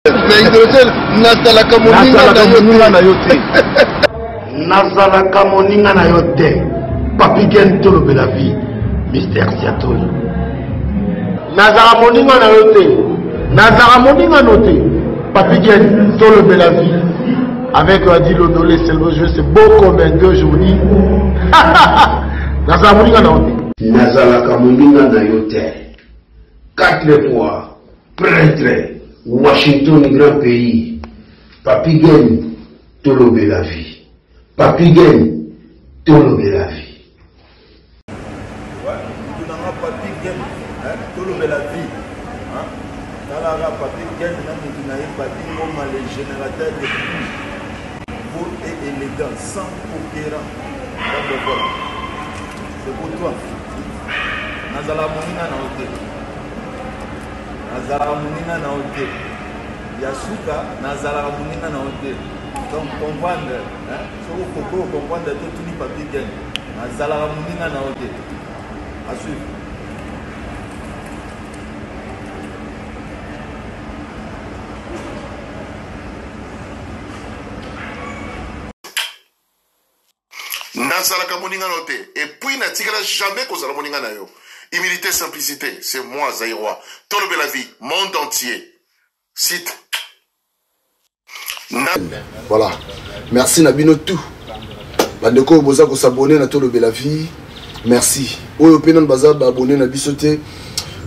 Na hydrogène, nazalaka moninga na yo te. Nazalaka moninga na yo te. Papi Gen tolobela vie. Mister Siatoli. Nazalaka moninga na yo te. Nazalaka moninga no te. Papi Gen tolobela vie. Avec Adi Londolé, c'est le jeu, c'est beau comme un deux jours. Nazalaka moninga na yo te. Nazalaka moninga na yo te. Quatre fois. Pretre Washington grand pays Papy Gene tolobela vie Papy Gene tolobela vie. Ouais, mutu na nga Papy Gene hein, tolobela vie hein. Tala ka Papy Gene na mutu na ye Papy Ngoma le générateur de plus beau et élégant sans conquérant. Donc voilà. C'est pour toi. Nazala moninga na yo te. Nazalaka moninga na yo te. Ya suka, nazalaka moninga na yo te. Donc comprendre, hein? Soki okoki ko comprendre te, tuni Papy Gene. Nazalaka moninga na yo te. À suivre. Nazalaka moninga na yo te et puis natikala jamais kozala moninga na yo. Humilité, simplicité, c'est moi Zaïrois. Tolobela vie, monde entier. Site. Na... Voilà. Merci na bino tout. Bandeko boza ko s'abonner na Tolobela vie. Merci. Oyo pe nanu baza ba abonner na biso te.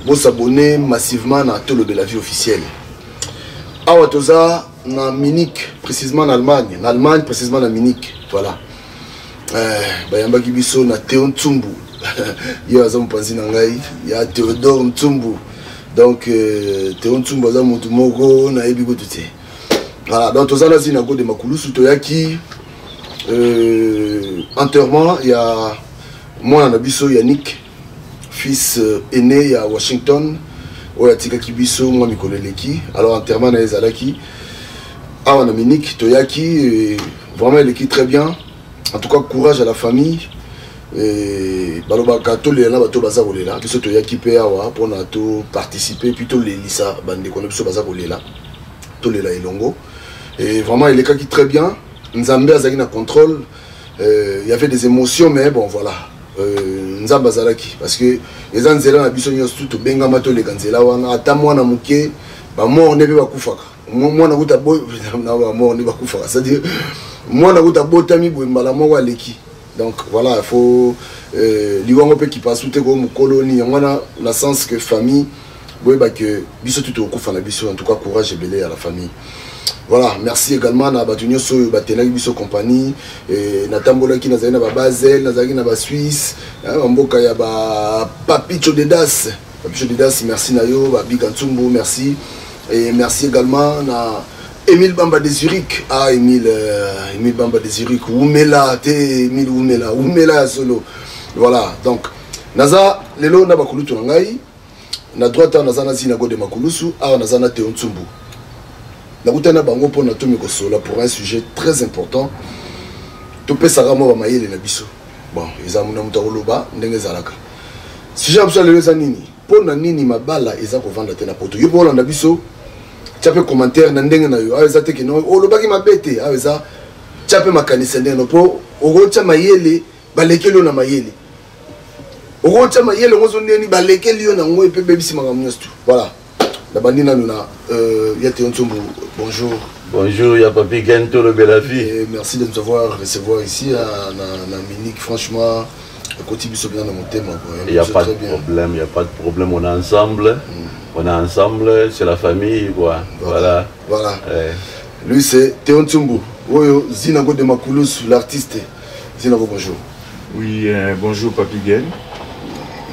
Bo s'abonner massivement na Tolobela vie officielle. Awa toza na Munich, précisément en Allemagne. En Allemagne, précisément na Munich. Voilà. Bayambaki biso na Théo Ntsumbu. Ye aza mopanzi na ngai, ya Théodore Ntsumbu. Donc Théo Ntsumbu aza motu moko nayebi kutu te. Voilà, donc toza na zina Gode Makulusu toyaki enterrement ya mwana na biso Yannick, fils aîné ya Washington oyo atikaki biso mwa mikolo eleki. Alors enterrement na ye ezalaki awa na Munich, toyaki vraiment eleki très bien. En tout cas courage à la famille. Et balobaka tolela na bato baza kolela, biso toyaki mpe awa mpona to participer puis tolelisa bandeko na biso baza kolela, tolela elongo. Et vraiment elekaki très bien. Nzambe azalaki na contrôle. Il y avait des émotions mais bon voilà. Nzambe azalaki parce que eza nzela na biso nyonso tout tobengama toleka nzela wana, ata mwana moke ba mort ne mpe bakufaka. Mwana kuta bo, na ba mort ne bakufaka, c'est-à-dire mwana kuta botami boye mbala moko aleki. Donc voilà, il faut liwango pe qui passe tout ko mukolo ni yango wana na sens que famille boyeba que biso tout tokokufa na biso. En tout cas courage ebele à la famille. Voilà, merci également na bato nyonso oyo batelaki biso compagnie. Et natambolaki, nazalaki na ba Basel, nazalaki na ba Suisse, hein, ba mboka ya ba Papicho Dedas. Papicho Dedas, merci na yo, ba Biga Ntsumbu, merci. Et merci également na Émile Bamba de Zurich. Ah, Émile Bamba de Zurich, Oumela, te Émile Oumela, Oumela ya solo. Voilà, donc naza lelo na bakulutu na ngai. Na droite awa naza na Zina Gode Makulusu, awa naza na Théo Ntsumbu. Nakutana na bango mpo na tomi kosola pour un sujet très important. Topesaka mwa ba mayele na biso. Bon, eza muna moto akoloba ndenge ezalaka. Sujet ya biso ya lelo eza nini? Mpo na nini mabala eza kovanda te na poto? Yo mpo olanda biso, tia mpe commentaire na ndenge na yo. Awa eza te ke non, olobaki mabe te. Awa eza tia mpe makanisi ya ndenge na yo. Mpo okotia mayele, balekeli yo na mayele. Okotia mayele ngo zo ndeni balekeli yo na ngo epe bebisi makambo nyonso tu. Voilà. Nabandi nanu na ya Théo Ntsumbu, bonjour. Bonjour, ya Papi Gen, tolobela vie. Et merci de nous avoir recevoir ici à, na, na Munich. Franchement, côté biso bien na motema, quoi. Il y a Biso pas de très bien. problème, il y a pas de problème, on est ensemble. On est ensemble, c'est la famille, quoi. Voilà. Voilà. Voilà. Ouais. Lui c'est Théo Ntsumbu. Oyo Zinago de Makulusu, l'artiste. Zinago, bonjour. Oui, bonjour Papi Gen.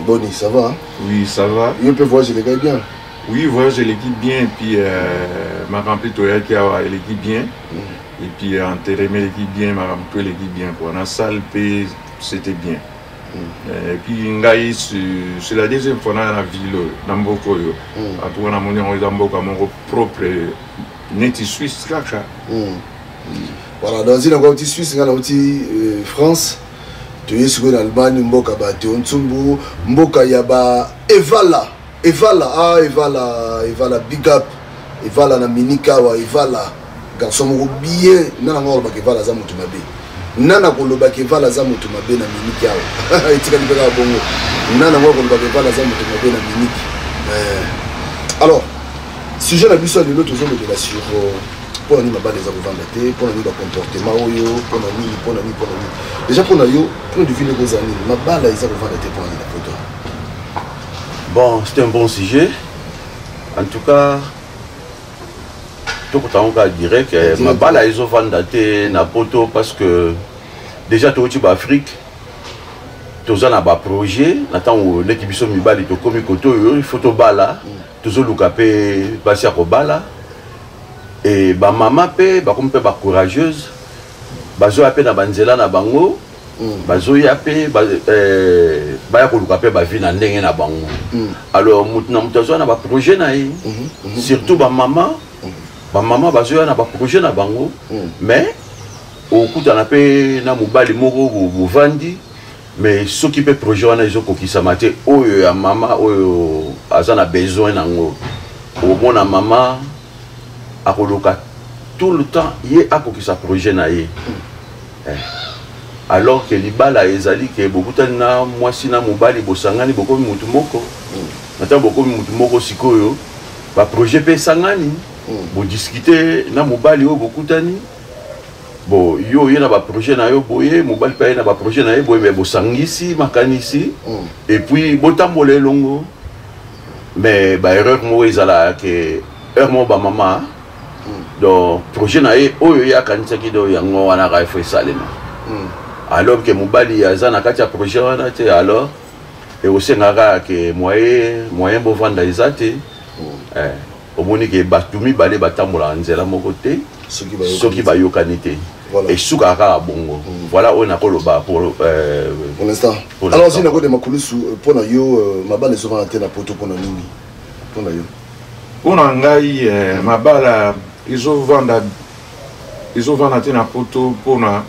Boni, ça va, hein? Oui, ça va. Il peut voyager les gars bien. Oui, voyage l'équipe bien, et puis m'a rempli Toyaki, l'équipe bien. Et puis enterré l'équipe bien, m'a rempli l'équipe bien, quoi. Dans la salle, puis, c'était bien. Et puis, ngai, c'est la deuxième fois dans la ville, dans Mboko, yo. En tout cas, dans mon dans Mboko, mon propre, neti Suisse, kaka. Voilà, dans une autre Suisse, dans l'autre France. Toye sikoyo na Allemagne, mboka ba Théo Ntsumbu, mboka ya ba Evala, Evala, ah, Evala, Evala, big up. Evala na Minika awa, Evala garçon moko bien. Nana nga olobaka Evala aza moto mabe, nana kolobaka Evala aza moto mabe na Miniki awa, etikali mpe kaka bongo. Nana ngo kolobaka Evala aza moto mabe na Miniki. Alors, sujet na biso ya lelo, tozolobela sur mpo na nini mabala eza kovanda te, mpo na nini bacomportement oyo, mpo na nini, mpo na nini, mpo na nini. Déjà, mpo na yo, point de vue ndeko, eza nini? Mabala eza kovanda te mpo na nini na poto? Bon, c'est un bon sujet. En tout cas, tokotango kaka direct, mabala ezovanda te na poto parce que déjà touti baAfrique, toza na baprojet. Na ntango neti biso mibali tokomi kote oyo, il faut tobala, tozoluka mpe basi ya kobala. E bamama mpe bakomi mpe bacourageuse, bazoya mpe na banzela na bango, bazoya mpe baya koluka mpe bavie na ndenge na bango. Alors motu na moto azoya na baprojet na ye, surtout bamama. Bamama bazoya na baprojet na bango, mais okutana mpe na mobali moko, bovandi, mais soki mpe projet wana ezokokisama te, oyo ya mama oyo aza na besoin nango, omona mama akoluka tout le temps ye akokisa projet na ye, Alors que libala ezali ke bokutani na mwasi na mobali, bosangani, bokomi mutu moko. Na ntango bokomi mutu moko, sikoyo baprojet mpe esangani, bodiscute na mobali oyo bokutani. Bon, yo oye na baprojet na yo boye, mobali mpe aye na baprojet na ye boye, mais bosangisi makanisi et puis botambola elongo. Mais baerreur moko ezalaka ke heure moko bamama, donc projet na ye oyo ye akanisaki, do yango wana kaka efo esalema, alors ke mobali aza na kati ya projet wana te. Alors ekosenga kaka ke moyen bovanda eza te. Omoni ke bato mibale batambolaka nzela moko te soki bayokani te, esukaka kaka bongo. Voilà oyo nakoloba pour Pour l'instant. Alors, si nakodema kulusu, mpo na yo, mabala ezovanda te na poto mpo na nini, mpo na yo? Mpo na ngai, mabala ezovanda te na poto, mpona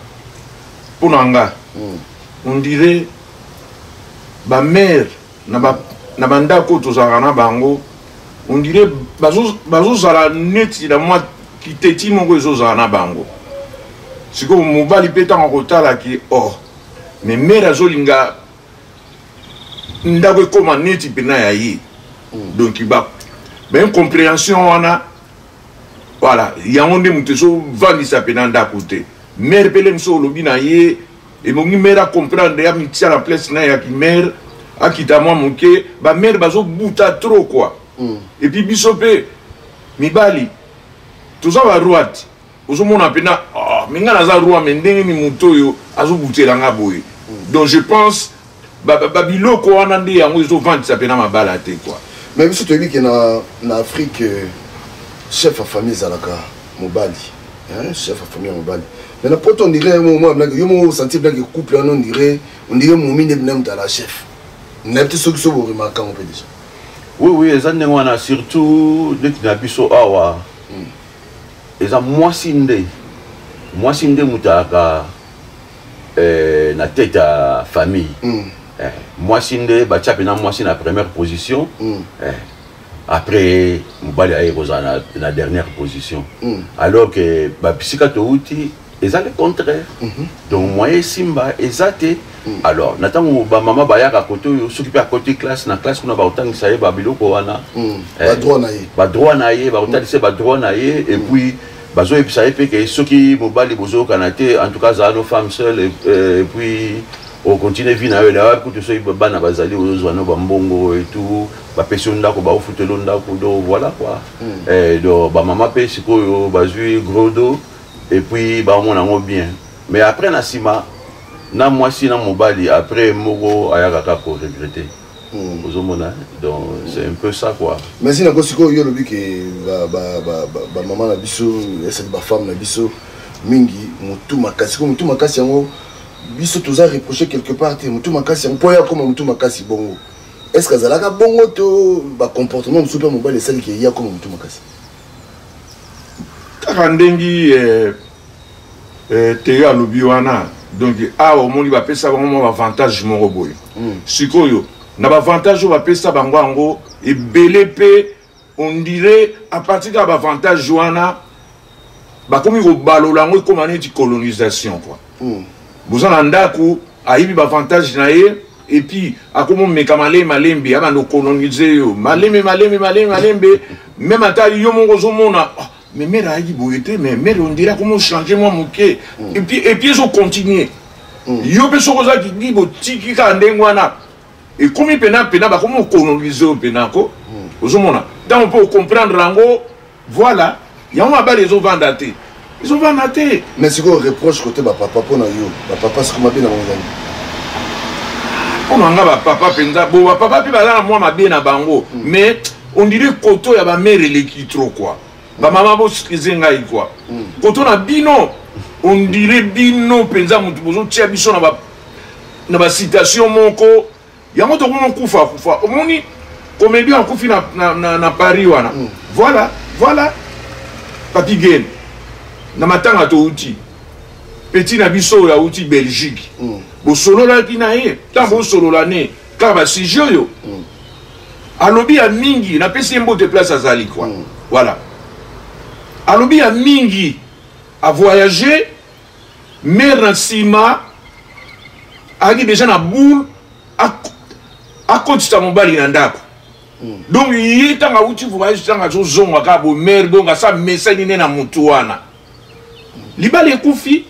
nga, on dirait bamare na bandako oyo tozalaka na bango, on dirait bazozala neti na mwa kiteti moko ezozala na bango. Sikoyo mobali mpe ntango akotalaki, oh, mais mare azolinga ndako ekóma neti mpena ya ye. Donc baincompréhension wana, voilà, yango nde moto ezovandisa mpena ndako te. Mare mpe le mosu olobi na ye, ebongi mare acomprendre, amitia na place na ye yaki mare, akita mwa moke. Bamare bazobuta trop, quoi. Et puis biso mpe mibali toza baroi te. Ozomona mpena, oh, mais ngai naza roi, mais ndenge ni moto oyo azobutela nga boye? Donc je pense babiloko wana nde yango ezovandisa mpena mabala te, quoi. Mais biso toyebi ke na Afrique, chef ya famille ezalaka mobali, hein, chef ya famille ya mobali. Mais na poto, on dirait yo moko osentir blake couple wana, on dirait momi nde bina moto ala chef. Nayebi te soki so boremarka yango mpe déjà. Oui, eza ndenge wana, surtout neti na biso awa, eza mwasi nde moto ayaka na tête ya famille. Mwasi nde batia mpena mwasi na première position, après mobali aye kozala na dernière position, alors que babisika touti eza le contraire. Donc moyen esimba eza te. Alors na ntango bamama bayaka kote oyo, soki mpe akoti classe, na classe kuna bakotangisa ye babiloko wana. Badroit na ye. Badroit na ye, bakotalisa ye badroit na ye, et puis bazoyebisa ye mpe ke soki mobali bozoyokana te, en tout cas azala no femme seule, et puis okontinue vie na yo. Elawa kutu soki bana bazali, ozozwa no bambongo et tout, bapesi yo ndako, baofutela yo ndako. Donc voilà quoi. Donc bamama mpe sikoyo bazwi gros dos et puis baomona yango bien, mais après na nsima na mwasi na mobali, après moko ayaka kaka koregretter. Ozomona, donc c'est un peu ça, quoi. Mais si nango sikoyo yo olobi ke bamama na biso, esali bafemme na biso mingi motu makasi. Sikoyo motu makasi yango, biso toza reproche quelque part te. Motu makasi yango, mpo ya koma motu makasi bongo, est ce que azalaka bongo to bacomportement mosusu mpe mobali esaliki ye akoma motu makasi? Kaka ndenge teyo alobi wana. Donc awa omoni bapesa bango mwa baavantage moko boye. Sikoyo na baavantage oyo bapesa bango, yango ebele mpe. On dirait à partir ya baavantage wana, bakomi kobalola yango, ekóma neti colonisation quoi. Boza na ndako, ayebi baavantage na ye, et puis akomi omeka malembe malembe, abanda ocoloniser yo malembe malembe malembe malembe. Même ata yo moko ozomona: oh, mais mère ayaki boye te, mais mère, on dirait akomi ochanger mwa moke. Et puis ezocontinue. Yo mpe soki ozalaki ngi botiki kaka ndenge wana, ekomi mpena mpena bakomi ocoloniser yo mpena ko. Ozomona ntango mpe ocomprendre yango. Voilà, yango mabala ezovanda te, ezovanda te. Mais sikoyo reproche côté bapapa, mpo na yo bapapa sikoyo mabe na bango ezali? Mpo na nga bapapa mpenza bo, bapapa mpe baza na mwa mabe na bango, mais on dirait koto ya bamère eleki trop quoi. Bamama, boexcuser ngai quoi, koto na bino, on dirait bino mpenza motu bozotia biso na basituation moko. Yango tokomi okufa kufa. Omoni comédien akufi na Paris wana. Voilà, Papi Gen na matanga touti, petit na biso oyo auti Belgique. Bosololaki na ye, ntango bosolola ne kaka basujet oyo alobi ya mingi, napesi ye mbote place azali quoi. Voilà, alobi ya mingi, avoyage, mère na nsima ayaki déjà na boule, akotisa mobali na ndako. Donc ye ntango awuti voyage, ntango azozonga kaka bo mère, donc asa mesani nde na motu wana, libala ekufi.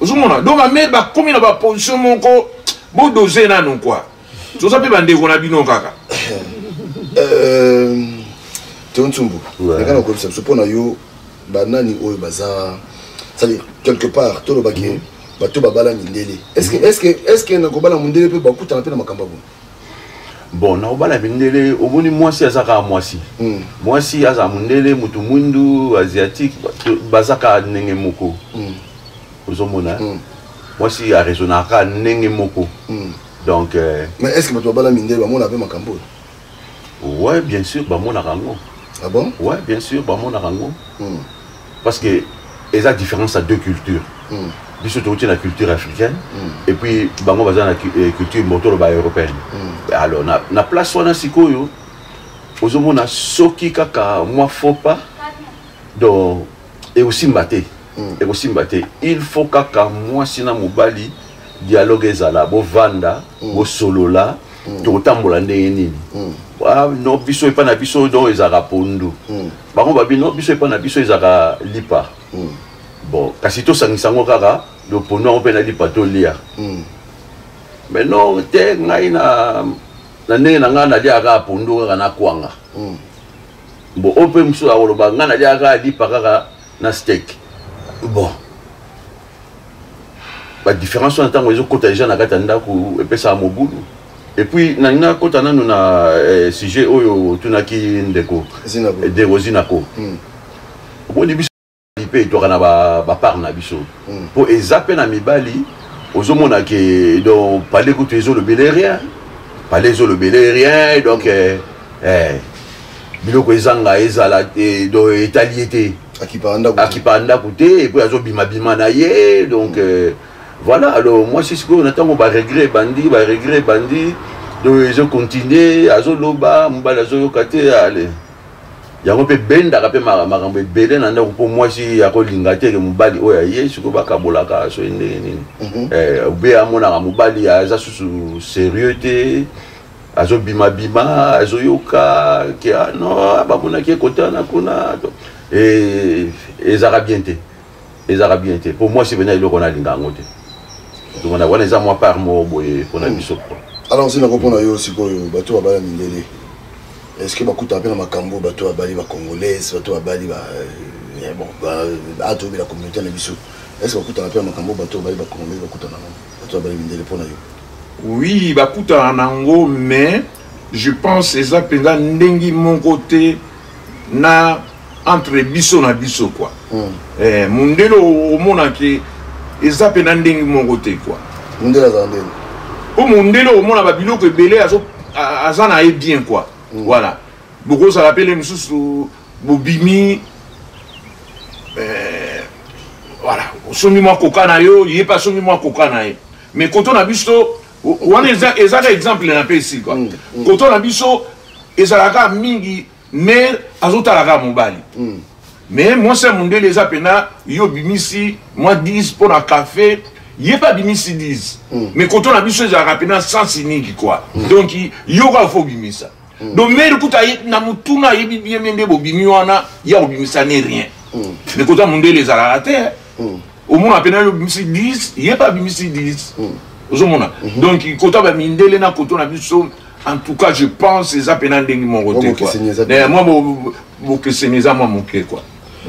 Ozomona, donc bamère bakomi na baposition moko, bodose nanu quoi, toza mpe bandeko na bino kaka. Teo Ntsumbu, leka na koyebisa biso, mpo na yo banani oyo baza, c'est-à-dire quelque part tolobaki bato babala mindele, est ce que na kobala mondele mpe bakutana mpe na makambo ya boye? Bon, na kobala mindele, omoni mwasi aza kaka mwasi. Mwasi aza mondele, motu mwindu, asiatique, baza kaka ndenge moko. Ozomona, mwasi araisonnaka kaka ndenge moko. Donc Mais est ce que bato babala mindele bamona mpe makambo oyo? Ouais, bien sûr, bamonaka yango. Ah bon? Ouais, bien sûr, bamonaka yango, parce que eza différence à deux cultures. Biso touti na culture africaine et puis bango baza na culture motolo ba européenne. Alors na place wana sikoyo ozomona soki kaka mwa faux pas, donc ekosimba te, ekosimba te. Il faut kaka mwasi na mobali dialogue ezala, bovanda, bosolola, tokotambola ndenge nini. Ah, no, biso epai na biso donc ezalaka pondu. Bango babi no, biso epai na biso ezalaka lipa. Bon, kasi tosangisa yango kaka, lopondu yango mpe na lipa, tolia. Mais non te, ngai na ndenge na ngai naliaka kaka pondu kaka na kwanga. Bon, oyo mpe mosusu akoloba: ngai naliaka kaka lipa kaka na steak. Bon, badifférence wana ntango ezokota deja na kati ya ndako, epesaka mobulu. Et puis nalingi nakota nanu na sujet oyo otunaki ndeko. Zinako. Ndeko Zinako. Omoni, biso mpe etwaka na bapart na biso, mpo eza mpe na mibali ozomona ke donc palais kutu ezolobele rien, palais ezolobele rien. Donc biloko ezanga ezala te, donc etali ye te. Akipaka ndako te. Akipaka ndako te, et puis azobimabima na ye. Donc voilà, alors mwasi sikoyo na ntango baregret ebandi, baregret ebandi, donc ezocontinue, azoloba, mobali azoyoka te. Ale yango mpe bendaka mpe makambo ebele na ndako, mpo mwasi akolinga te ke mobali oyo aye sikoyo bakabolaka soki ndenge nini. Obe amonaka mobali aza susu sérieux te, azobimabima, azoyoka ke ah non, bamonaki ekota na kuna. Ezalaka bien te, ezalaka bien te. Mpo mwasi pena eloko nalinga yango te. Ozomona, wana eza mwa part moko boye mpona biso quoi. Alors Zinako, mpona yo sikoyo bato babala mindele, est ce que bakutaka mpe na makambo bato babali bacongolaise, bato babali bon, atobela communauté na biso, est ce que bakutaka mpe na makambo bato babali bacongolaise bakutana nango, bato babali mindele, mpona yo? Oui, bakutana nango, mais je pense eza mpenza ndenge moko te na entre biso na biso quoi. Mondele omonaki eza mpenza ndenge moko te quoi. Mondele azala ndenge? Mpo mondele omona babiloko ebele aza na ye bien quoi. Voilà, bokozala pele mosusu bobimi, voilà, osombi mwa koka na yo, ye mpe asombi mwa koka na ye. Mais koto na biso wana ezaka exemple napesi quoi. Koto na biso ezalaka mingi. Mare azotala kaka mobali. Mais mwasi ya mondele eza mpena yo obimisi mwa 10 mpo na kafe, ye mpe abimisi 10. Mais koto na biso ezalaka mpena sens unique quoi. Donc yo kaka fo obimisa. Donc mare kuta na motuna ayebi bien bien nde bobimi wana ya kobimisa ne rien. Mais koto ya mondele ezalaka te. Omona mpena yo obimisi 10, ye mpe abimisi 10. Ozomona. Donc koto ya bamindele na koto na biso, en tout cas je pense eza mpena ndenge moko te quoi. Mwa bokeseni eza mwa moke quoi.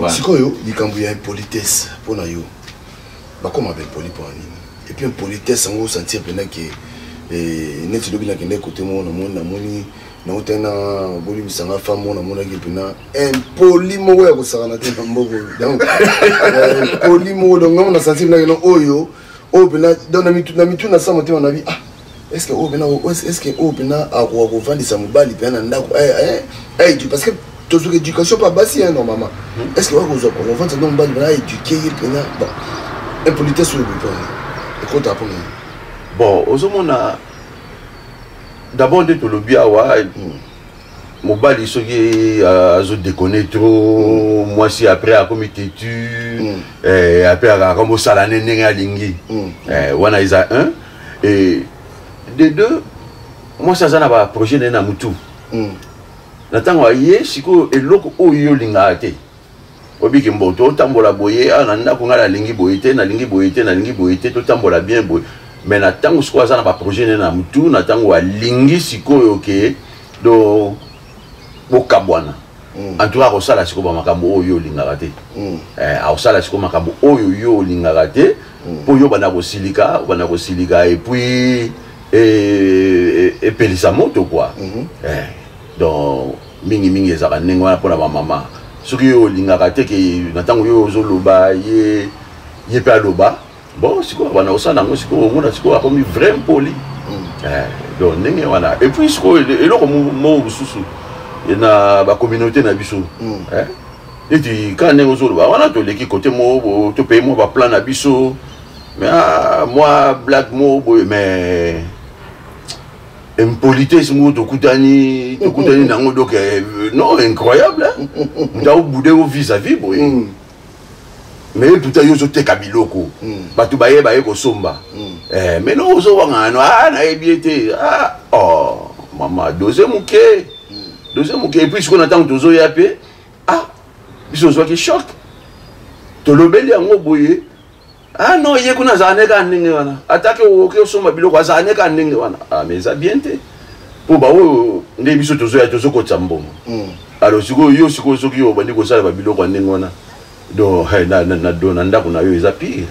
Sikoyo likambo ya impolitesse mpona yo, bakoma baimpoli mpona nini? Et puis impolitesse yango osentir mpena ke neti lobi nakende kote moko, namoni namoni nautai na bolimbisanga femme moko, namonaki mpena impoli moko ya kosakana te na mboko. Donc impoli moko, donc ngambo na sentir mpena keno oyo oyo mpena, donc na mitu na sa motema na bi, ah, est ce que oyo mpena, est ce que oyo mpena akoka kovandisa mobali mpena na ndako? Parce que tozwaka éducation mpa basi normalement. Est ce que wakozwa kovandisa ndo mobali mpena aéduque ye mpena? Bon, impolitesse oyo boye ekotaka mpona ye? Bon, ozomona d'abord nde tolobi awa, mobali soki azodéconner trop, mwasi après akomi têtu, après akomi osala ne ndenge alingi. Wana eza un. Et de deux, mwasi aza na baprojet na ye na mutu. Na ntango aye sikoyo, eloko oyo yo olingaka te, obiki mbo totambola boye awa na ndako, ngai nalingi boye te, nalingi boye te, nalingi boye te, totambola bien boye. Mais na ntango sikoyo aza na baprojet ne na mutu, na ntango alingi sikoyo ke do bokabwana, en tout cas akosala sikoyo bamakambo oyo yo olingaka te. Akosala sikoyo makambo oyo yo olingaka te mpo yo banda kosilika, obanda kosilika, et puis epelisa moto quoi. Donc mingimingi ezalaka ndenge wana mpona bamama. Soki yo olingaka te ke na ntango yo ozoloba, ye ye mpe aloba, bon, sikoyo banda kosala yango, sikoyo omona sikoyo akomi vrai mpoli. Donc ndenge wana. Et puis sikoyo eloko moko mosusu na bacommunauté na biso, neti kaka ndenge ozoloba wana, toleki kote moko, topeye mwa baplan na biso, mais ah, mwa blague moko boye, mais impolitesse moko tokutani nango. Donc non, incroyable, moto aobude o vis-à-vis boye, mais pourtant yo ozoteka biloko, bato baye kosomba, mais non, ozowangana no, ah, nayebi ye te, ah, oh mama, dose moke, dose moke. Et puis sikoyo na ntango tozoya mpe, ah, biso ozwaki choc, tolobeli yango boye, ah non, ye kuna azala ne kaka ndenge wana, atake okoki osomba biloko, azala ne kaka ndenge wana. Ah, mais eza bien te, mpo baoyo nde biso tozoya, tozokotisa mbongo. Alors sikoyo yo, sikoyo soki yo obandi kosala babiloko ya ndenge wana, donc na ndako na yo eza pire.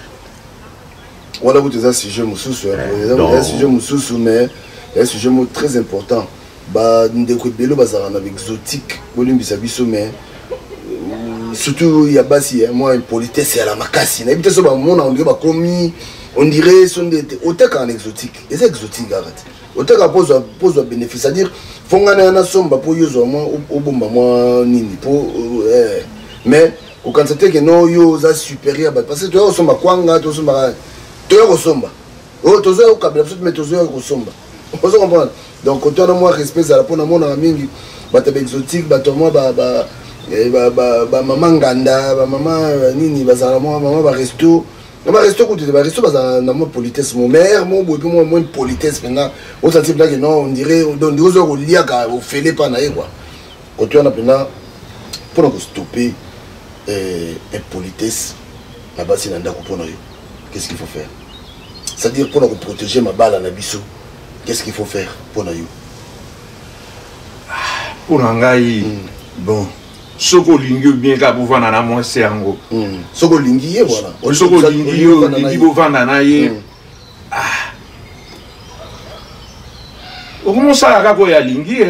Wana kutu eza sujet mosusu, eza sujet mosusu, mais eza sujet moko très important. Bandeko ebele bazalaka na baexotique, bolimbisa biso, mais surtout ya basi, mwa impolitesse ya la makasi, nayebi te so bamona, on dirait bakomi, on dirait so nde te otekaka na exotique, eza exotique kaka te, otekaka mpo ozwa bénéfice, c'est-à-dire fo ngai na ya nasomba mpo yo ozwa mwa obomba mwa nini mpo, mais kokanisa te ke no, yo oza supérieur bato, parce que toya kosomba kwanga, tosombaka, toya kosomba oyo tozoya kokabela biso, mais tozoya kosomba, ozo comprendre? Donc kote wana mwa respect ezala, mpo namonaka mingi bato ya baexotique, bato mwa bamama nganda, bamama nini, bazala mwa mama baresto, na baresto kutu te, baresto bazala na mwa politesse mo, mais mo boye mpe mwa mwa politesse mpenza, osanti mpenza ke non, on dirait, donc ndenge ozoya koliaka ofele mpa na ye quoi. Kote wana mpenza, mpona kostopper impolitesse na basi na ndako, mpona yo, qu'est-ce qu'il faut faire? C'est-à-dire mpona koprotéger mabala na biso, qu'est-ce qu'il faut faire mpona yo? Mpo na ngai, bon, soki olingi bien kaka bovanda na mwasi yango. Soki olingi ye, voilà. Soki olingi ye, olingi bovanda na ye, okomosala kaka oyo alingi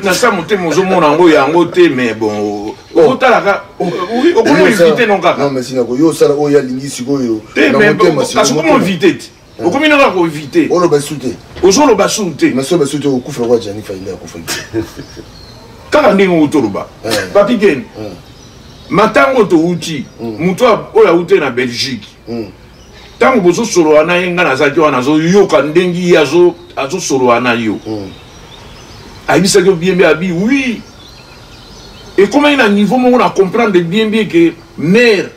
na sa motema, ozomona yango yango te, mais bon, okotalaka, okomo éviter non kaka. Non, mais sinako yo osala oyo alingi sikoyo. Te, mais kasi okomo éviter te, okomi na kaka koéviter. Oloba su te. Ozoloba su te. Mais soba su te, okufa kwa Jani Fainde akufaki. Kaka ndenge outi oloba, Papi Ken, matango touti, moto oyo auti na Belgique, ntango bozosolola na ye, ngai nazalaki wana, azoyoka ndenge ye azosolola na yo, ayebisaki yo bien, abi oui. Ekomaki na niveau moko na comprendre bien bien que mère,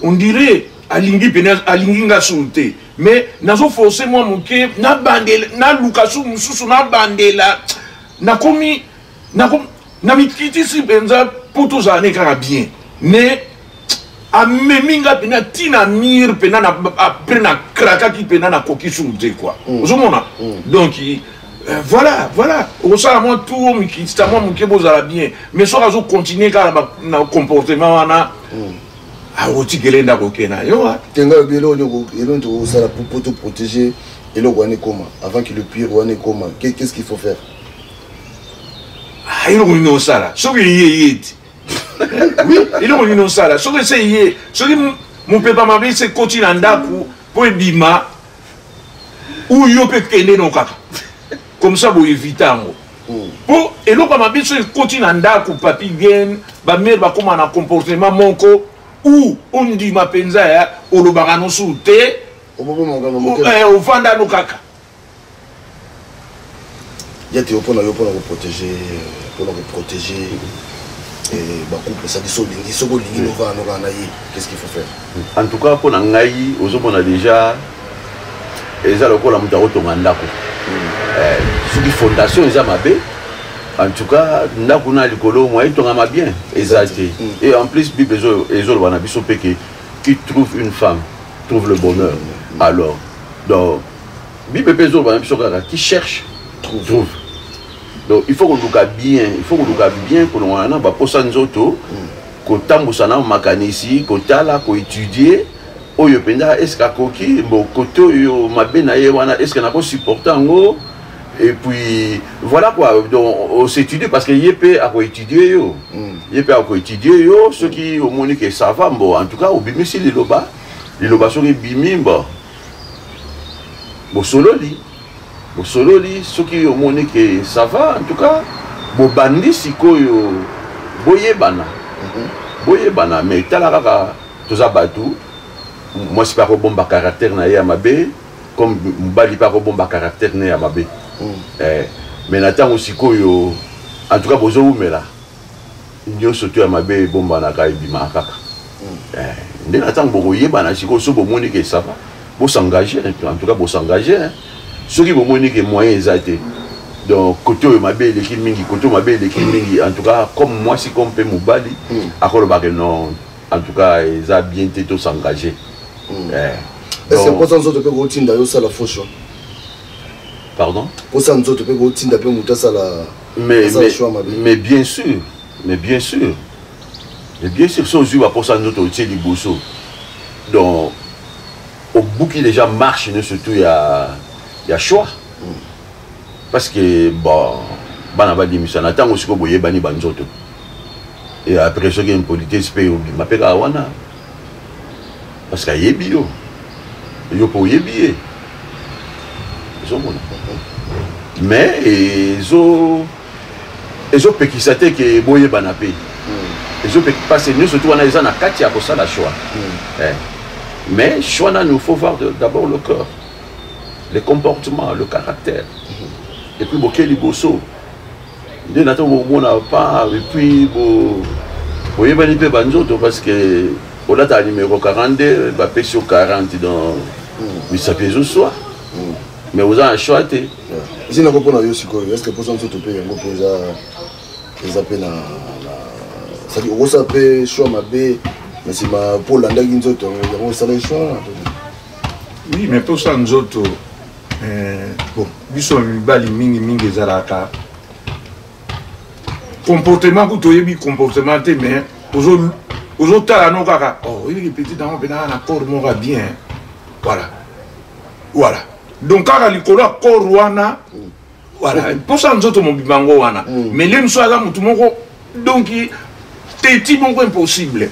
on dirait alingi pene alingi nga suru te, mais nazo forcer mwa moke, nabandela, naluka su mosusu, nabandela, nakomi nakomi na mikitisi mpenza mpo tozala ne kaka bien, mais amemi nga mpena ntina mire mpena na après na krakaki mpena nakoki suru te quoi. Ozomona? Donc voilà, voilà, okosala mwa tour, mikitisa mwa moke, bozala bien, mais soki azocontinue kaka na comportement wana, akotikele ndako oke na yo. Te, ngai oyebi eloko eloko tokosala po toprotéger eloko wana ekoma avant que le pire wana ekoma. Qu'est-ce qu'il faut faire? Ah, eloko nini osala soki eye ye te? Oui, eloko nini osala soki ese ye, soki mopepa mabe ese ekoti na ndako mpo ebima, oyo mpe kende no kaka comme ça, boevite yango, mpo eloko ya mabe soki ekoti na ndako, papi gen, bamare bakóma na comportement moko ou ondima mpenza ya olobaka nosu te, ovanda no kaka. Ya te, mpona yo, mpona koprotéger bacouple, sadi so olingi, soki olingi novanda no kaka na ye, qu'est-ce qu'il faut faire? En tout cas, mpo na ngai, ozomona déjà eza lokola moto akotonga ndako. Soki fondation eza mabe, en tout cas ndako na likolo moyen etongama bien eza te. Et en plus, Bible ezoloba na biso mpe ke qui trouve une femme trouve le bonheur. Alors donc Bible mpe ezoloba na biso kaka qui cherche trouve. Donc il faut koluka bien, il faut koluka bien, kolongwana na baposa nzoto, kotambusa na makanisi, kotala, koétudier oyo mpenza est-ce akoki bon kote oyo mabe na ye wana, est-ce nakosupporte yango? Et puis voilà quoi. Donc on s'étudie parce que ye mpe akoétudie yo, ye mpe akoétudie yo. Soki omoni ke ça va, bon, en tout cas obimisi liloba, liloba soki ebimi, bon, bosololi, bosololi. Soki omoni ke ça va, en tout cas bobandi sikoyo boyebana, boyebana. Mais tala kaka, toza bato, mwasi mpe akobomba caractère na ye ya mabe comme mobali mpe akobomba caractère na ye ya mabe. Mais na ntango sikoyo, en tout cas bozowumela, nyonso to ya mabe ebombanaka, ebimaka kaka. Nde na ntango bokoyebana sikoyo, so bomoni ke ça va, bosengage, en tout cas bosengage. Soki bomoni ke moyen eza te, donc côté oyo mabe eleki mingi, côté oyo mabe eleki mingi, en tout cas comme mwasi, comme mpe mobali akolobaka non, en tout cas eza bien te tosengage. Est ce que mposa nzoto mpe kotinda yo osala faux choix? Pardon? Mposa nzoto mpe kotinda mpe moto asala choix mabe? Mais bien sûr, mais bien sûr, mais bien sûr. So ozwi baposa nzoto otie liboso, donc obuki déjà marche nyonso surtout ya choix, parce que bon, bana balimisa na ntango sikoyo boyebani banzoto, et après soki impolitesse mpe obima mpe kaka wana, parce que ayebi yo, yo mpe oyebi ye, ozomona. Mais ezopekisa te ke boyebana mpe, parce que nyonso tu wana eza na kati ya kosala choix. Mais choix nanu, il faut voir d'abord le cœur, le comportement, le caractère, et puis boke liboso nde na ntango bomona pa, et puis boyebani mpe banzoto, parce que olataka numéro 42, bapesi yo 40, donc misapi ezoswa, mais oza na choix te. Esi nako mpona yo sikoyo, est ce que mposa nzoto mpe yango mpe eza mpe na, c'est-à-dire okosala mpe choix mabe na nsima mpo olandaki nzoto yango, osala choix? Oui, mais mposa nzoto, bon, biso mibali mingimingi ezalaka comportement. Kutu oyebi comportement te, mais ozotala no kaka, oh, oyebi petit yango mpenaka na corps moko ya bien, voilà. Donc kaka likolo ya corps wana, voilà, mposa nzoto mobimba yango wana. Mais le mosusu aza motu moko, donc teti moko impossible,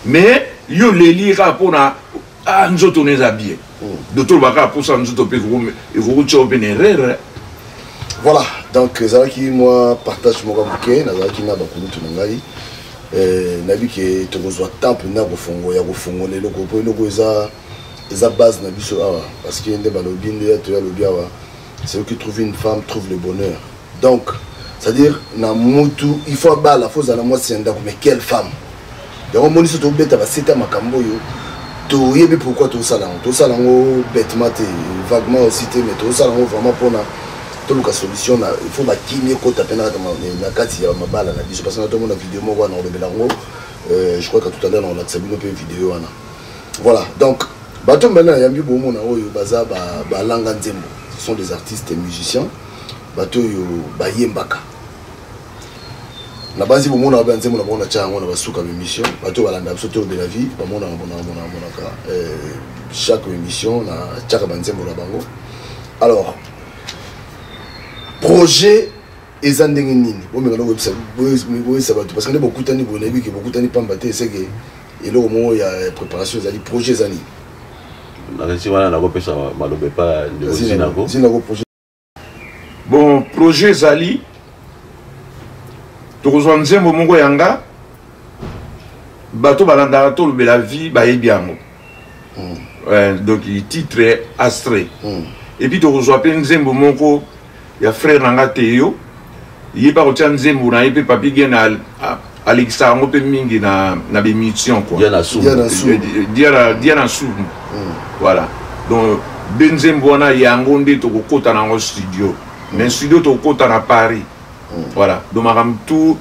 mais yo leli kaka mpona, ah, nzoto no eza bien. Donc toloba kaka mposa nzoto mpe ekokotia yo mpe na erreur. Voilà, donc ezalaki mwa partage moko moke nazalaki na bakulutu na ngai. Nayebi ke tokozwa temps mpenza kofongo ya kofongola eloko, mpo eloko eza base na biso awa, parce que nde balobi, nde ya toya alobi awa, celui qui trouve une femme trouve le bonheur. Donc C'est-à-dire na mutu il faut abala, faut ozala mwasi ya ndako, mais quelle femme? Yango omoni so tobeta baseta makambo oyo toyebi pourquoi tosala yango, tosala yango bêtement te, vaguement aussi te, mais tosala yango vraiment mpona toluka solution. Na il faut bakimi ekota mpe na kati ya mabala na biso, parce que natomona video moko wana olobela yango. Je crois que tout à l'heure nakolakisa bino mpe video wana. Voilà, donc bato mbele nayambi bomona oyo baza balanga nzembo, ce sont des artistes et musiciens, bato oyo bayembaka. Na banzi bomonaka mpe nzembo na bango na tia yango na basuka émission. Bato oyo balanda biso Tolobela Vie bamonaka, monaka, monaka, monaka chaque émission na tiaka banzembo na bango. Alors projet eza ndenge nini? Bomeka na boyebisa bato, parce que nde bokutani boye, nayebi ke bokutani pamba te, eseke eloko moko ya préparation ezali. Projet eza nini? Nakasi wana nakopesa maloba epa ndeko Zinako. Zinako, projet? Bon, projet ezali tokozwa nzembo moko ya nga. Bato balandaka Tolobela Vie bayebi yango. Donc titre Astre. Et puis tokozwa mpe nzembo moko ya frère na nga Teyo, ye mpe akotia nzembo na ye mpe. Papi Gen alekisa yango mpe mingi na bémission quoi. Diana Sumbu. Diana Sumbu. Diana Sumbu, voilà. Donc de nzembo wana yango nde tokokota na yango studio, mais studio tokokota na Paris. Voilà, donc makambo tout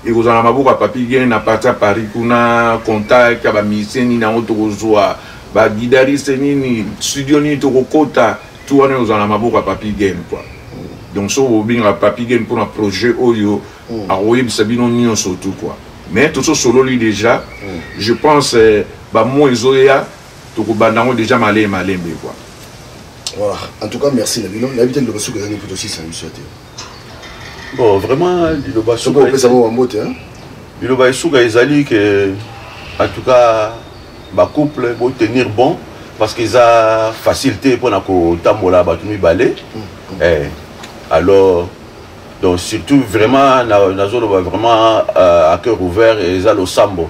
ekozala na maboko ya Papi Gen na parti ya Paris kuna. Contact ya bamusicien nini yango tokozwa, baguitariste nini, studio nini tokokota, tout wana ekozala na maboko ya Papi Gen quoi. Donc so bobengaka Papi Gen mpona projet oyo, akoyebisa bino nyonso tout quoi. Mais tozosololi déjà, je pense bamois ezoya tokobanda yango déjà malembe malembe quoi. Voilà, en tout cas merci na bino. Nayebi te liloba soki ezangi mpo tosisa na biso te. Bon, vraiment liloba soki opesa mo bambote, hein? Liloba esuka ezali ke en tout cas bacouple botenir bon, parce que eza facile te mpona kotambola bato mibale. Alors donc surtout vraiment nazoloba vraiment à cœur ouvert, eza losambo,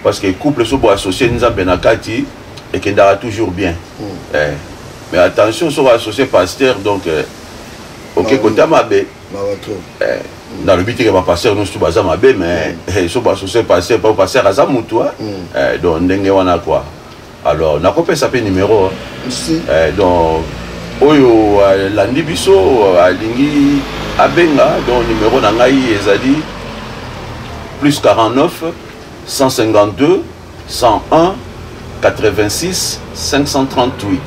parce que couple so boassocier Nzambe na kati, ekendaka toujours bien. Mais attention, soki associé pasteur, donc oke kota mabe. Mawa trop. Nalobi teke bapasteur nyonso baza mabe, mais so baassocier pasteur, po pasteur aza mutu. Donc ndenge wana quoi. Alors nakopesa mpe numéro. Si. Donc oyo alandi biso alingi abenga, donc numéro na ngai ezali plus 49 152 101 86 538.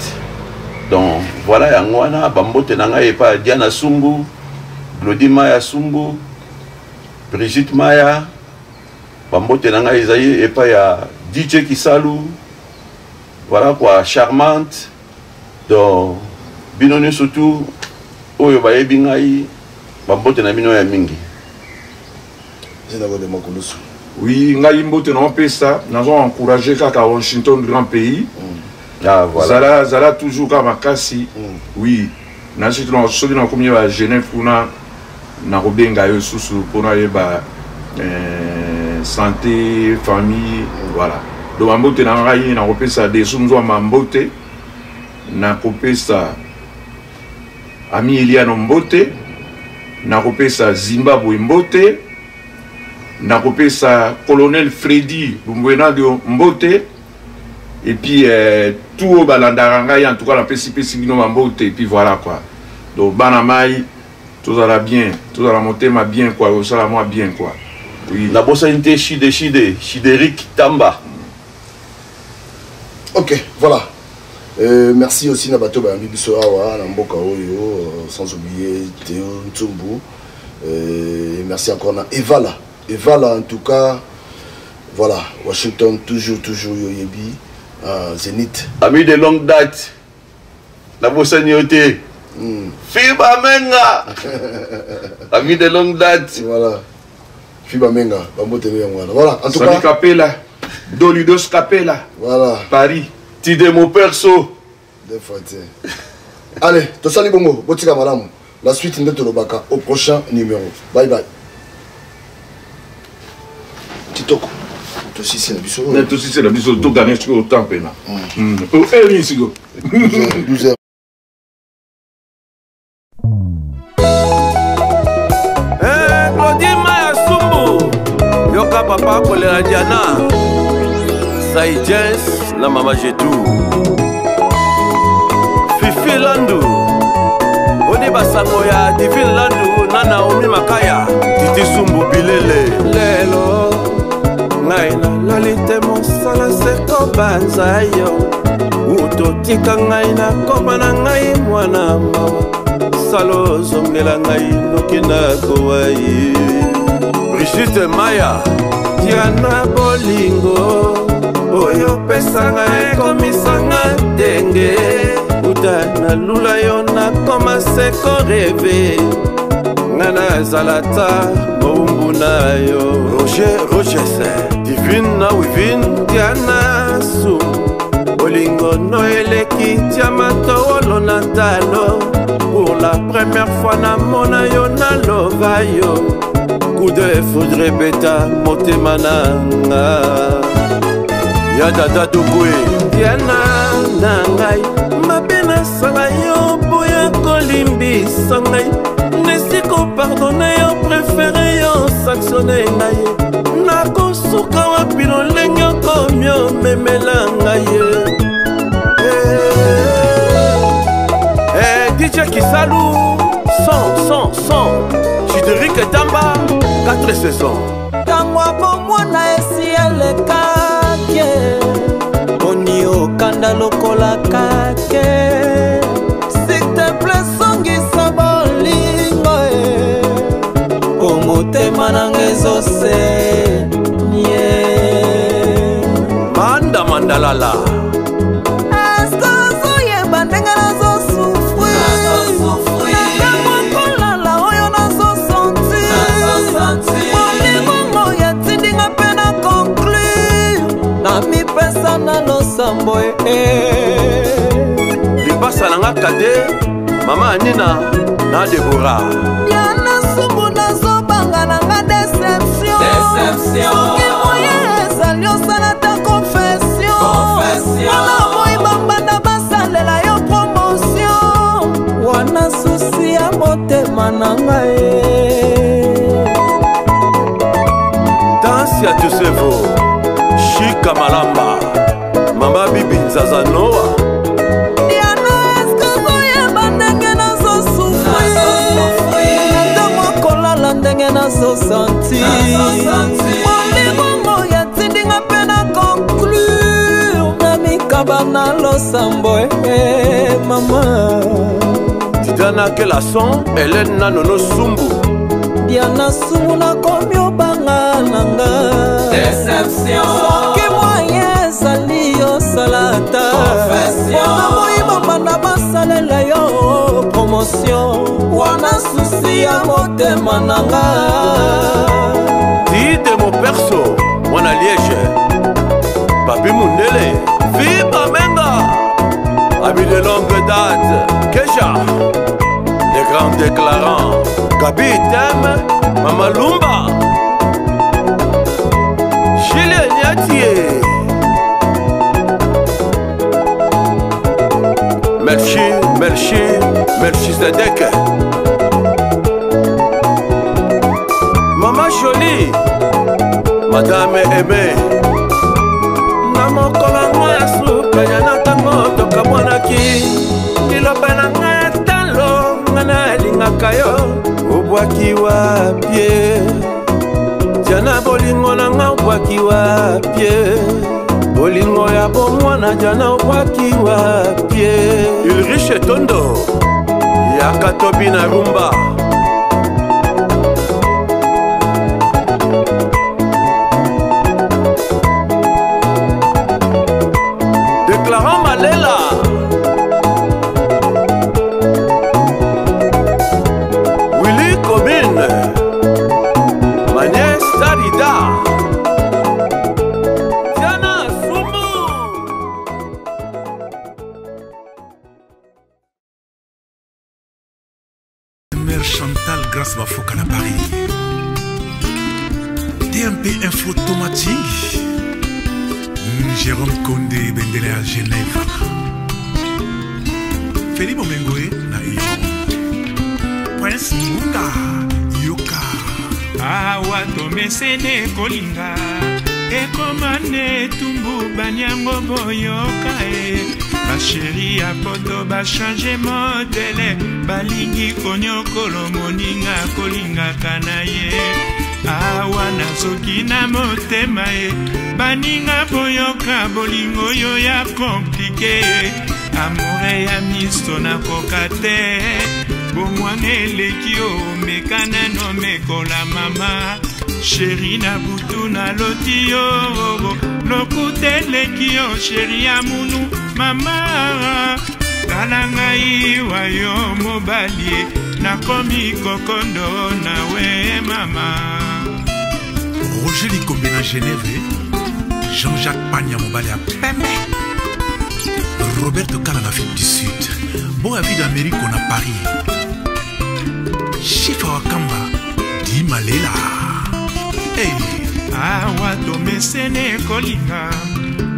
Donc voilà, yango wana. Bambote na ngai epai ya Diana Sumbu, Glodi Maya Sumbu, Brigitte Maya. Bambote na ngai ezali epai ya DJ Kisalu, voilà quoi, Charmante. Donc bino nyonso tu oyo bayebi ngai, bambote na bino ya mingi. Zinako de Makulusu. Oui, ngai mbote na opesa, nazo encourager kaka Washington Grand Pays. Ah, voilà. Zala zala toujours kaka makasi. Oui, nasi soki nakomi ya Genève kuna, nakobenga yo lisusu mpona yeba santé, famille, voilà. Donc bambote na ngai nakopesa Desu Nzwama, mbote nakopesa Ami Eliano, mbote nakopesa Zimbabwe, mbote nakopesa Colonel Freddy Lumbwenadio, mbote. Et puis tout oyo balandaka ngai, en tout cas napesi pesi bino bambote. Et puis voilà quoi. Donc bana mai, tozala bien, tozala motema bien quoi, osala mwa bien quoi, oui. Nabosani te Shide, Shide Shideric Tamba. Ok, voilà. Merci aussi na bato bayambi biso awa na mboka oyo, sans oublier Théo Ntsumbu. Merci encore na Evala Evala, en tout cas voilà. Washington, toujours toujours yoyebi, Zénith. Ami de longue date, nabosani yo te. Fiba Menga, ami de longue date. Voilà, Fiba Menga, bambotelo yango wana. Voilà, en tout Sami cas Capella, Dolidos Capella. Voilà. Paris. Tidemo perso. Deux fois te. Allez, tosali bongo, botika malamu. La suite nde tolobaka au prochain numéro. Bye bye. Kitoko, tosisi na biso. Na tosisi na biso, togane sikoyo temps mpena po heure sikoyo. 12 heures. Yoka papa kolela Diana. Saïdjens na mama Jetou. Fifi Landu. Oni basango ya Divine Landu na Naomi Makaya. Titi Sumbu Bilele. Lelo ngai nalali te mosala se kobanza yo utotika ngai nakoma na ngai mwana mawa sala ozongela ngai noki nakowa ye Brigitte Maya Diana bolingo oyo opesa ngai ekomisa nga ndenge uta nalula yo nakoma se koreve nga nazala ta mowumbu na yo Roger Rogers Divine na Wivine Diana su bolingo no eleki diama towolo na ntalo pour la première fois namona yo nalova yo coup de foudre ebeta motema na nga ya dada tokwe Diana na ngai mabe nasala yo boya kolimbisa ngai nesi kopardone yo prefere yo sanctionne ngai nakosuka wapi lolenge okomi omemela ngai eh, DJ Kisalu 100 100 100 Chideric Tamba 4 saisons ntango ya bomwana esi elekaki boni okanda lokola kake siteple songisa bolingo e po motema nanga ezose nye manda mandalala eske ozoyeba ndenge nazosufri natango kolala oyo nazosentir bolingo oyo etindinga mpe na conclure namipesa na losambo e lipasa na nga kade mama anina na debora Diana sumbu nazobanga na nga deception soki moye ezali osala ta confession wana boyi bambanda basalela yo promotion wana susi ya motema na ngai Tansia Tusevo Shika Malamba Mama Bibi Nzaza Noa Diana eske ozoyeba ndenge nazosufri na ntango akolala ndenge nazosanti bolingo oyo etindinga mpe na conclure na mikaba na losambo e mama Diana Kelason Hélène na Nono Sumbu Diana Sumbu nakomi obanga na nga soki moye ezali osala ata mpona boyi bambanda basalela yo promotion wana susi ya motema na nga Dide Moperso mwana Liège Papi Mundele Viva Menga Ami de longue date Kesha Les grands déclarants Gabi Tem Mama Lumba Julien Niatie Merci, merci, merci Zedek Mama Jolie Madame Aimée na mokolo yango ya suka ya na ntango tokamwanaki liloba na ngai ya talo ngai nalingaka yo obwaki wapie Diana bolingo na ngai obwaki wapie bolingo ya bomwana Diana obwaki wapie Ulrich Tondo yaka tobi na rumba Déclarant Malela Willy Commune Magnès Tarida Diana Sumbu Mère Chantal Grâce Bafoka na Paris. TMP Info Tomating. Jérôme Condé Bendele à Genève. Félix Bomengoe na Iran. Prince Munga Yoka. Awa tomesene kolinga ekoma nde etumbu baniango boyoka e basheri ya poto bachange modele balingi konyokolo moninga kolingaka na ye awa nazoki na motema e baninga boyoka bolingo oyo ya komplike amoure ya miso nakoka te bomwana eleki omeka nano mekola mama sheri na butu naloti yo lokuta eleki yo sheri ya munu mama tala ngai wa yo mobali nakomi kokondo nawe mama Roger Likombe na Genève, Jean-Jacques Pagna mobali ya pembe, Roberto Kala na Afrique du Sud, Boa Vida Americo na Paris, Chifa Wakamba, Di Malela. Hey. Awa tomesene kolinga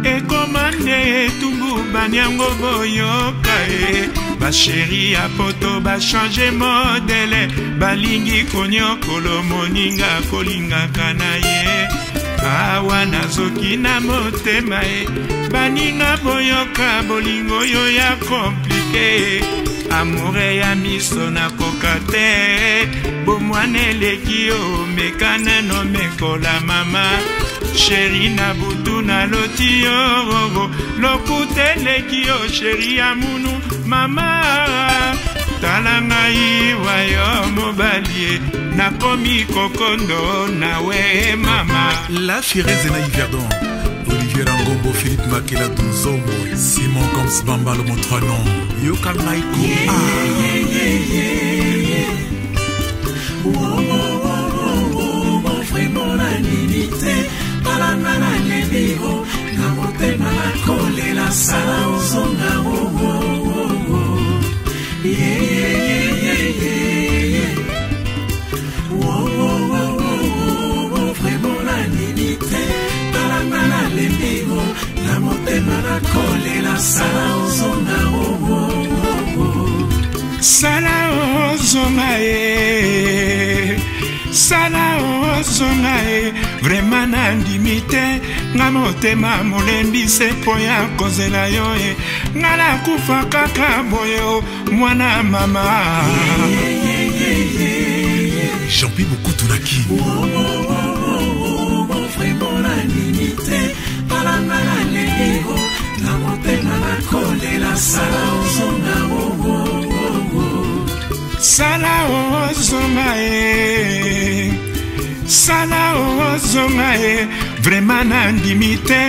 ekoma nde etumbu baniango boyoka e basheri ya poto bachange modele balingi konyokolo moninga kolingaka na ye awa nazoki na motema e baninga boyoka bolingo oyo ya komplike amoure ya miso nakoka te bomwana eleki yo meka nano mekola mama sheri na butu naloti yo lokuta eleki yo sheri ya munu mama tala ngai wa yo mobali e nakomi kokondo nawe mama La Fireze na Yverdon, Olivier Rangombo, Philippe Makela Dunzombo, Simon Goms Bamba le mon nom, Yoka Maiko. Vraiment nandimi te talanga nalembi o na motema nakolela sala ozonga vraiment nandimi te talanga nalembi o na motema nakolela sala ozonga sala ozonga ye sala ozonga ye vraimen nandimi te nga motema molembi se mpo ya kozela yo ye nga nakufa kaka boye o mwana mama Jean-Pi Bokutu na Kin. Vraiment nandimi te talanga nalembi o na motema nakolela sala ozonga sala ozonga ye sala ozonga ye vraimen nandimi te.